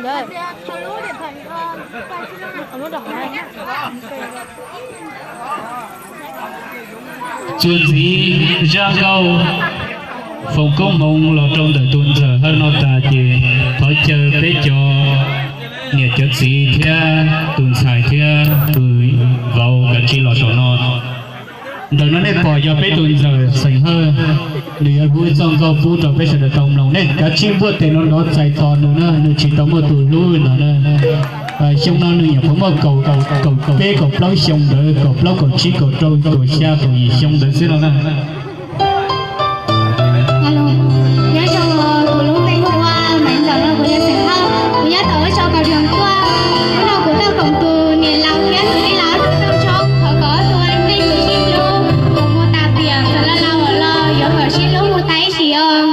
Txuas ntxiv zaj nkauj foom koob hmoov los rau ntawm tus ntxawm Hawj no tas ces thov caw peb cov niam cov txiv thiab tus ntxhais thiab tus vauv kav tsij los saum no. Ntawm no nej pom yog peb tus ntxawm xeem Hawj, nws yuav hu ib txoj nkauj pub rau peb sawv daws tau mloog. Nej kav tsij npuaj tes no nrov txais tos nws na, nws tsis tau muaj tus hlub ntawd na. Xyoo no nws nyuam qhuav muaj kaum, kaum peb kaum plaub xyoo ntawd, kaum plaub kaum tsib kaum rau kaum xya kaum yim xyoo ntawd xwb no na. Nyob zoo, kuv lub npe hu ua Maiv Ntxawm no, kuv yog xeem Hawj, kuv nyob tom ub sau kaus riam tuaj. Hnub no kuv tuaj koom tus niam laus thiab tus tij laug tau tshoob, thov kom ob tug nej sib hlub, kom mus tas tiam txawm laus laus los yuav kom sib hlub mus tas ib sim os.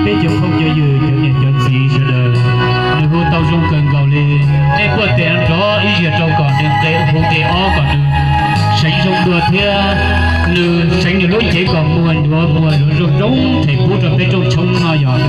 Peb cov phooj cov ywg, cov niam cov txiv sawv daws, nws hu tau zoo kawg nkaus li. Nej npuaj tes nrov ib zaug rau kom nws nqe hu nqe ob kom nws seev zoo dua thiab nws seev nws lub cev kom muag ncuav muag ncuav zoo zoo them pub rau peb rooj tshoob no yog.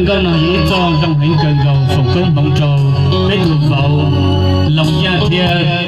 Nkauj no yog ib txoj zoo heev kawg nkaus, foom koob hmoov rau peb tus vauv Loos Yaj thiab